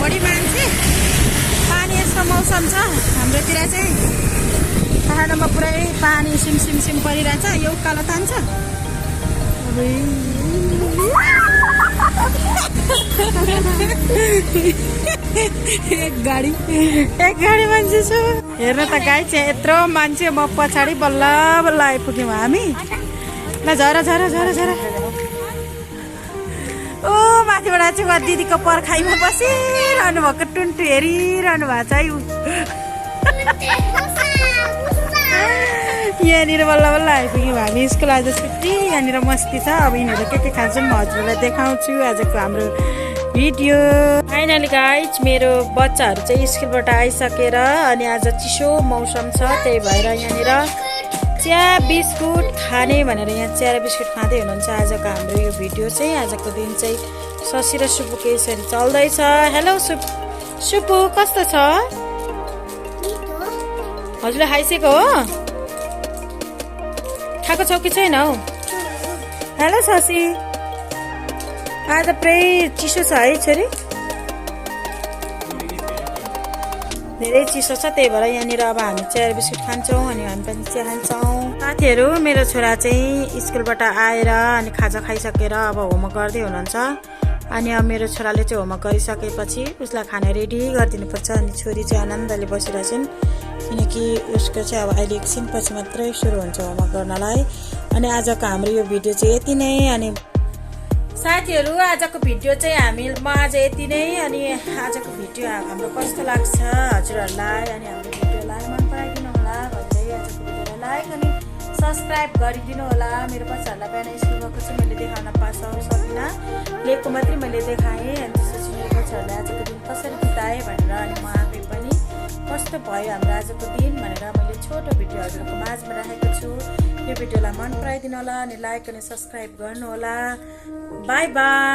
बढी मान्छे पानी यस्तो मौसम छ हाम्रोतिर चाहिँ पहाडमा पुरै पानी सिम परिरहेछ यो उकालो तान्छ एक गाडी मान्छे छ हेर्न त गाई चाहिँ यत्रो मान्छे म पछाडि बल्ल बल्ल आइपुग्यौँ हामी ल झरा ओ माथिबाट चाहिँ दिदीको पर्खाइमा बसिरहनु भएको टुन्टु हेरिरहनु भएको छ यहाँनिर बल्ल बल्ल आइपुग्यौँ हामी स्कुल आज छुट्टी यहाँनिर मस्ती छ अब यिनीहरू के खान्छन् म हजुरलाई देखाउँछु आजको हाम्रो भिडियो फाइनली गाइज मेरो बच्चाहरू चाहिँ स्कुलबाट आइसकेर अनि आज चिसो मौसम छ त्यही भएर यहाँनिर चिया बिस्कुट खाने भनेर यहाँ चिया र बिस्कुट खाँदै हुनुहुन्छ आजको हाम्रो यो भिडियो चाहिँ आजको दिन चाहिँ शशी र सुपुको यसरी चल्दैछ हेलो सुपु कस्तो छ हजुरले खाइसकेको हो खाएको छौ कि छैन हौ हेलो शशी आज पुरै चिसो छ है छोरी धेरै चिसो छ त्यही भएर यहाँनिर अब हामी चिया बिस्कुट खान्छौँ अनि हामी पनि चिया खान्छौँ साथीहरू मेरो छोरा चाहिँ स्कुलबाट आएर अनि खाजा खाइसकेर अब होमवर्क गर्दै हुनुहुन्छ अनि अब मेरो छोराले चाहिँ होमवर्क गरिसकेपछि उसलाई खाना रेडी गरिदिनुपर्छ अनि छोरी चाहिँ आनन्दले बसिरहेछन् किनकि उसको चाहिँ अब अहिले एकछिनपछि मात्रै सुरु हुन्छ होमवर्क गर्नलाई अनि आजको हाम्रो यो भिडियो चाहिँ यति नै अनि साथीहरू आजको भिडियो चाहिँ म आज यति नै अनि आजको भिडियो हाम्रो कस्तो लाग्छ हजुरहरूलाई अनि हाम्रो भिडियोलाई मन पराइदिनु होला भन्दै आजको भिडियोलाई लाइक अनि सब्सक्राइब गरिदिनु होला मेरो बच्चाहरूलाई बिहान स्कुल गएको चाहिँ मैले देखाउन सकिनँ लेखको मात्रै मैले देखाएँ अनि त्यसपछि मेरो बच्चाहरूले आजको दिन कसरी बिताएँ भनेर अनि म आफै पनि कस्तो भयो हाम्रो आजको दिन भनेर मैले छोटो भिडियो हजुरहरूको माझमा राखेको छु यो भिडियोलाई मन पराइदिनु होला अनि लाइक अनि सब्सक्राइब गर्नु होला बाई बाई।